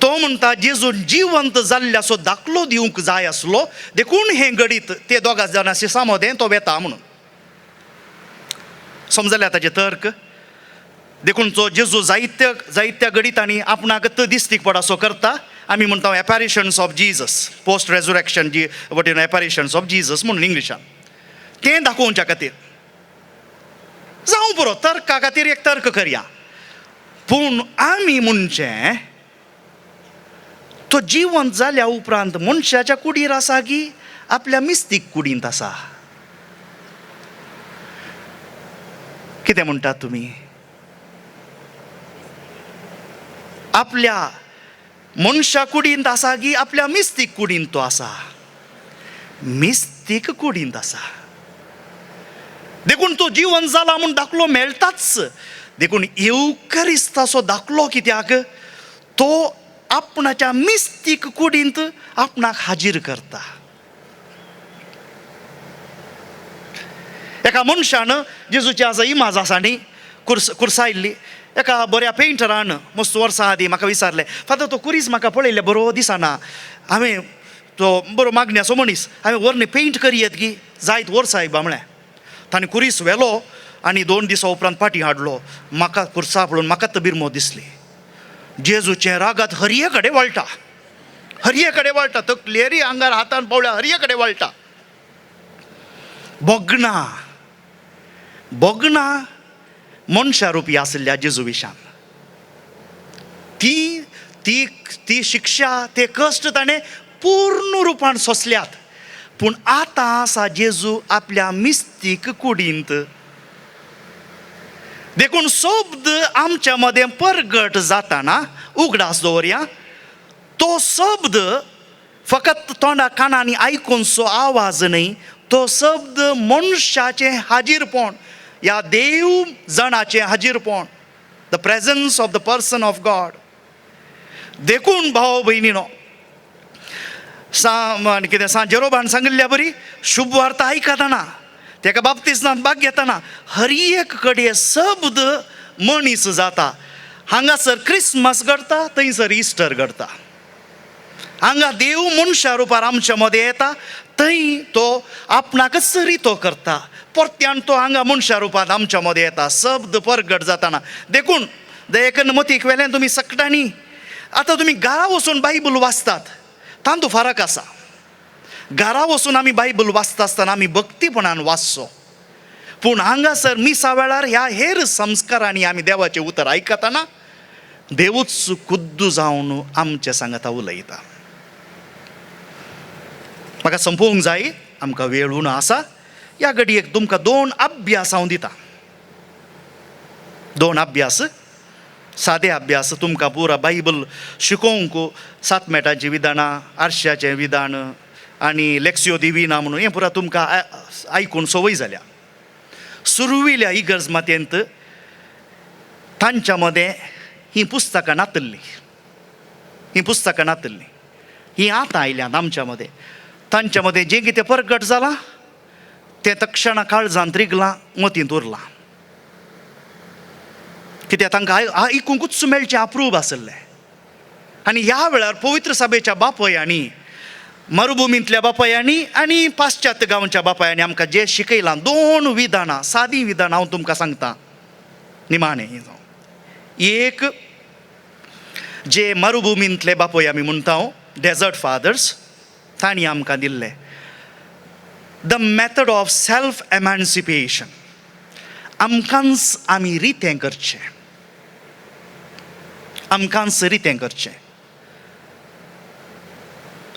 तो म्हणटा जेजून जिवंत जाल्ल्याचो दाखलो दिवंक जाय आसलो, देखून हें घडीत ते दोगां जाणां शिसां मदें तो वेता म्हणून. समजल्या ताचे तर्क? देखून तो जेजू जायत्या जायत्या घडितांनी आपणाक तो दिस्तीक पड असो करता. आमी म्हणटा apparitions of Jesus, post resurrection जी वटेन एपॅरिशन्स ऑफ जीजस म्हणून इंग्लिशान, तें दाखोवच्या खातीर जावं पुरो, तर्का खातीर एक तर्क करया. पूण आमी म्हणचें तो जिवंत जाल्या उपरांत मनशाच्या कुडीर आसा की आपल्या मिस्तीक कुडींत आसा? कितें म्हणटात तुमी? आपल्या मनशा कुडींत आसा की आपल्या मिस्तीक कुडींत तो आसा? मिस्तीक कुडींत आसा. देखून तो जिवन जाला म्हूण दाखलो मेळटाच. देखून येवकरिस्ताचो दाखलो कित्याक तो आपणाच्या मिस्तीक कुडींत आपणाक हाजीर करता. एका मनशान जेजूची आसा इमाज आसा न्ही कुर्सायल्ली, एका बऱ्या पेंटरान मस्त वर्सां आदीं म्हाका विचारलें, फादर तो कुरीस म्हाका पळयल्ले बरो दिसना, हांवें तो बरो मागण्याचो मनीस, हांवें व्हरून पेंट करयेत की जायत वर्सां बा म्हळें. ताणें कुरीस व्हेलो आनी 2 दिसां उपरांत पाटी हाडलो. म्हाका कुर्सा पळोवन म्हाका तर बिरमो दिसली. जेजूचें रागात हरये कडेन वळटा, हरये कडेन वळटा, तकलेरी आंगार हातान पावल्या हरये कडेन वळटा. भोगना भोगना मनशा रुपी आशिल्ल्या जेजू विशान. ती ती ती शिक्षा, ते कश्ट ताणें पूर्ण रुपान सोंसल्यात. पूण आतां आसा जेजू आपल्या मिस्तीक कुडींत. देखून शब्द आमच्या मदें परगट जाताना उगडास दवरया, तो शब्द फकत तोंडा कानांनी आयकूनसो आवाज न्हय, तो शब्द मनशाचें हाजीरपण या देव जणाचें हाजीरपण, the presence of the person of God. देखून भाव भयणीनो, सा आनी कितें सा जेरोबान सांगिल्ल्या बरी शुभ वार्ता आयकतना, तेका बाप्तिस्मांत भाग घेतना हर एक कडेन शब्द मनीस जाता. हांगासर क्रिसमस घडता, थंयसर इस्टर घडता. हांगा देव मनशा रुपार आमच्या मदें येता, थंय तो आपणाकच रितो करता. परत्यान तो हांगा मनशा रुपांत आमच्या मदें येता, शब्द परगट जाताना. देखून दयेकन मतीक वेल्यान तुमी सगळ्यांनी आतां तुमी घरा वचून बायबल वाचतात, तातूंत फरक आसा. घरा वचून आमी बायबल वाचता आसतना आमी भक्तीपणान वाचचो, पूण हांगासर मिसा वेळार ह्या हेर संस्कारांनी आमी देवाचें उतर आयकतना देवूच खुद्द जावन आमचे सांगाता उलयता. म्हाका संपोवंक जाय, आमकां वेळ उणो आसा. ह्या घडयेक तुमकां दोन अभ्यास हांव दिता, दोन अभ्यास, सादे अभ्यास. तुमकां पुरा बायबल शिकोवंक सात मेटांचीं विधानां, आरशाचें विधान आनी लेक्सियो दिविना म्हणून हें पुरा तुमकां आयकून संवय जाल्या. सुरविल्या इगर्ज मातयेंत तांच्या मदें हीं पुस्तकां नातल्लीं, हीं पुस्तकां नातल्लीं, हीं आतां आयल्यांत आमच्या मदें. तांच्या मदें जें कितें परगट जालां तें तक्षणा काळजांत रिगलां, मतींत उरलां. कित्याक तांकां आयकुंकूच मेळचें अप्रूप आसलें. आनी ह्या वेळार पवित्र सभेच्या बापयांनी, मरुभुमींतल्या बापायांनी आनी पाश्चात्य गांवच्या बापायांनी आमकां जें शिकयलां, दोन विधानां, सादीं विधानां हांव तुमकां सांगता निमाणें. एक जे मरुभुमींतले बापय आमी म्हणटा, डेजर्ट फादर्स, तांणी आमकां दिल्ले the method of self emancipation. आमकांच आमी रितें करचें, आमकांच रितें करचें.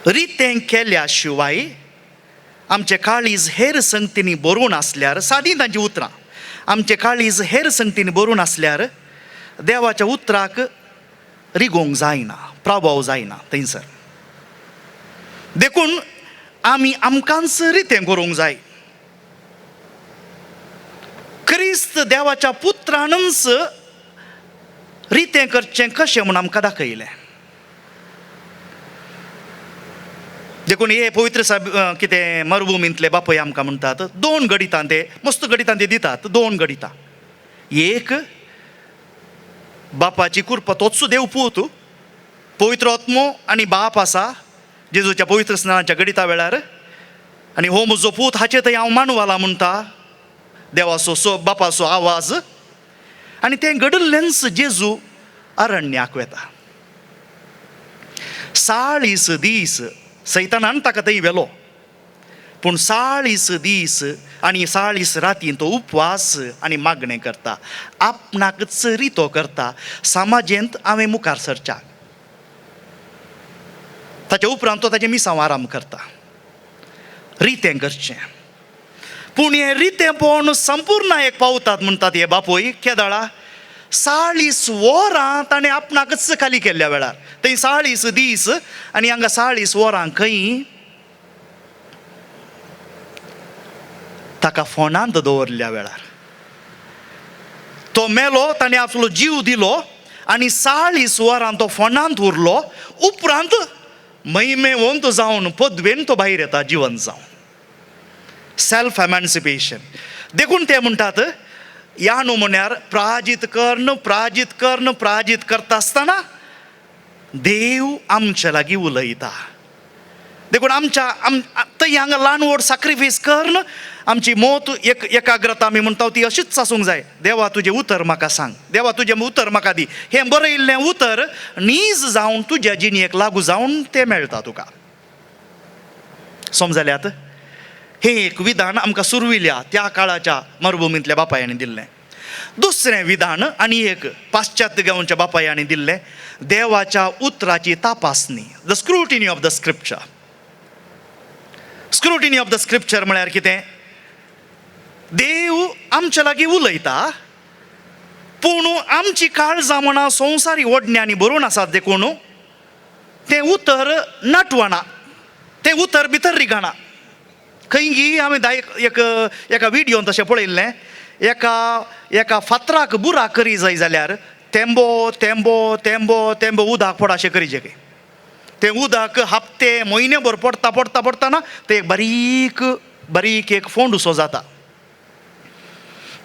रितें केल्या शिवाय आमचे काळीज हेर संगतींनी भरून आसल्यार, सादी तांची उतरां, आमचे काळीज हेर संगतींनी भरून आसल्यार देवाच्या उतराक रिगोवंक जायना, प्रभाव जायना थंयसर. देखून आमी आमकांच रितें करूंक जाय. क्रिस्त देवाच्या पुत्रानूच रितें करचें कशें म्हूण आमकां दाखयलें. देखून हे पवित्र साहेब कितें मरुभुमींतले बापय आमकां म्हणटात, दोन गणितां ते मस्त गणितां ते दितात, दोन गणितां. एक बापाची कृपा, तोच देव पूत पवित्र आत्मो आनी बाप आसा जेजूच्या पवित्र स्नानाच्या गणिता वेळार. आनी हो म्हजो पूत, हाचे थंय हांव मानवाला म्हणटा देवाचो सो बापाचो आवाज. आनी तें घडिल्लेंच जेजू अरण्याक वेता 40 दीस. सैतानान ताका थंय व्हेलो, पूण 40 दीस आनी 40 राती तो उपवास आनी मागणें करता, आपणाकच रितो करता समाजेंत हांवें मुखार सरच्याक. ताच्या उपरांत तो ताचें मिसांव आराम करता. रितें करचें, पूण हें रितेंपण संपूर्ण एक पावतात म्हणटात हे बापूय केदळा 40 वरां ताणें आपणाकच खाली केल्ल्या वेळार. थंय 40 दीस आनी हांगा 40 वरां. खंय ताका फोनांत दवरल्या वेळार तो मेलो, ताणें आपलो जीव दिलो आनी 40 वरां तो फोनांत उरलो. उपरांत महिमेवंत जावन पदवेन तो भायर येता जिवन जावन. सेल्फ एमॅन्सिपेशन. देखून ते म्हणटात ह्या नमुन्यार प्राजीत कर्ण, प्राजीत कर्ण, प्राजीत करता आसतना देव आमच्या लागीं उलयता. देखून आमच्या आम थंय हांगा ल्हान व्हड साक्रिफायस कर्ण आमची मोत एक एकाग्रता आमी म्हणटा ती अशीच आसूंक जाय. देवा तुजें उतर म्हाका सांग, देवा तुजें उतर म्हाका दी. हें बरयल्लें उतर नीज जावन तुज्या जिणेक लागू जावन तें मेळटा तुका. समजल्यात? हें एक विधान आमकां सुरविल्या त्या काळाच्या मरुभुमींतल्या बापायांनी दिल्लें. दुसरें विधान आनी एक पाश्चात्य गांवच्या बापायांनी दिल्लें, देवाच्या उतराची तपासणी, the scrutiny of the scripture. Scrutiny of the scripture म्हळ्यार कितें? देव आमच्या लागीं उलयता, पूण आमची काळजां म्हणा संवसारी ओडण्यांनी भरून आसात, देखून तें उतर नटवना, तें उतर भितर रिगना. खंय गी हांवें एक एका विडियोन तशें पळयल्लें, एका एका फातराक बुराक करी जाय जाल्यार तेंबो तेंबो तेंबो तेंबो उदक पड अशें करी खंय. तें उदक हप्ते म्हयने भर पडटा पडटा पडटना तें एक बारीक बारीक एक फोंडसो जाता.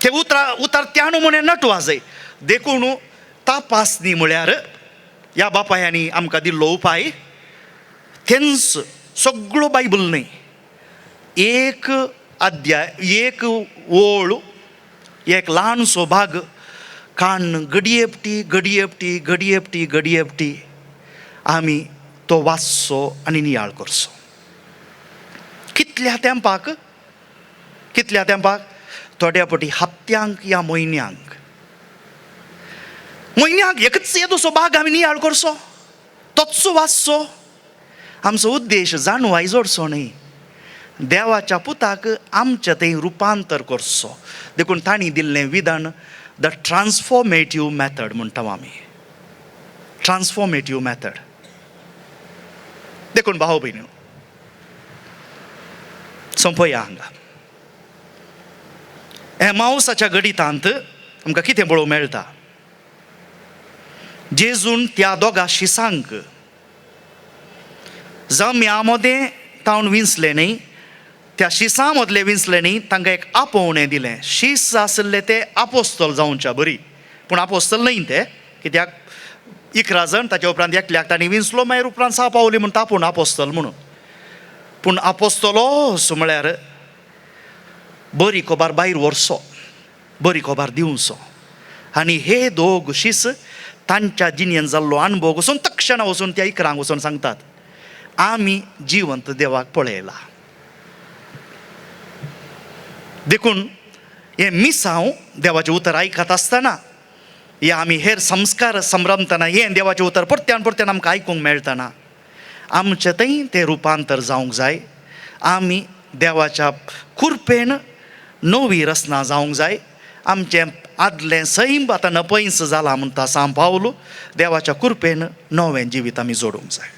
ते उतरा उतर त्यानु म्हणे नटवा जाय. देखून तपासणी म्हळ्यार ह्या बापायांनी आमकां दिल्लो उपाय तेंच, सगळो बायबल न्हय, एक अध्याय, एक ओळ, एक ल्हानसो भाग काण घडयेपटी घडयेपटी घडयेपटी घडयेपटी आमी तो वाचचो आनी नियाळ करचो. कितल्या तेंपाक, कितल्या तेंपाक? थोड्या फावटी हप्त्यांक या म्हयन्यांक. म्हयन्याक एकच येदोसो भाग आमी नियाळ करचो, तोच वाचचो. आमचो उद्देश जाणवाय जोडचो न्हय, देवाच्या पुताक आमच्या थंय रुपांतर करचो. देखून तांणी दिल्लें विधान the transformative method म्हणटा आमी, ट्रान्सफॉर्मेटीव मॅथड. देखून भाव भयणी, सोंपया हांगा. एमावसाच्या गणितांत आमकां कितें पळोवंक मेळटा? जेजून त्या दोगा शिसांक जम्या मदें तावन विंचले न्ही, त्या शिसां मदले विंचले न्ही, तांकां एक आपोवणें दिलें. शीस आसले ते आपोस्तल जावच्या बरी, पूण आपोस्तल न्हय ते, कित्याक 11 जाण, ताच्या उपरांत एकल्याक तांणी विंचलो, मागीर उपरांत सा पावली म्हणटा आपूण आपोस्तल म्हणून. पूण आपोस्तलोस म्हळ्यार बरी खबर भायर व्हरचो, बरी खबर दिवचो. आनी हे दोग शीस तांच्या जिणेन जाल्लो अणभव वचून तक्षणा वचून त्या 11 वचून सांगतात, आमी जिवंत देवाक पळयला. देखून हें मिसांव देवाचें उतर आयकत आसतना, हे आमी हेर संस्कार संभ्रमतना, हें देवाचें उतर परत्यान परत्यान आमकां आयकूंक मेळटना, आमचें थंय तें रुपांतर जावंक जाय. आमी देवाच्या कृपेन नवी रचना जावंक जाय. आमचें आदलें सैम आतां नपयंस जालां म्हणटा सांग पावलो, देवाच्या कृपेन नवें जिवीत आमी जोडूंक जाय.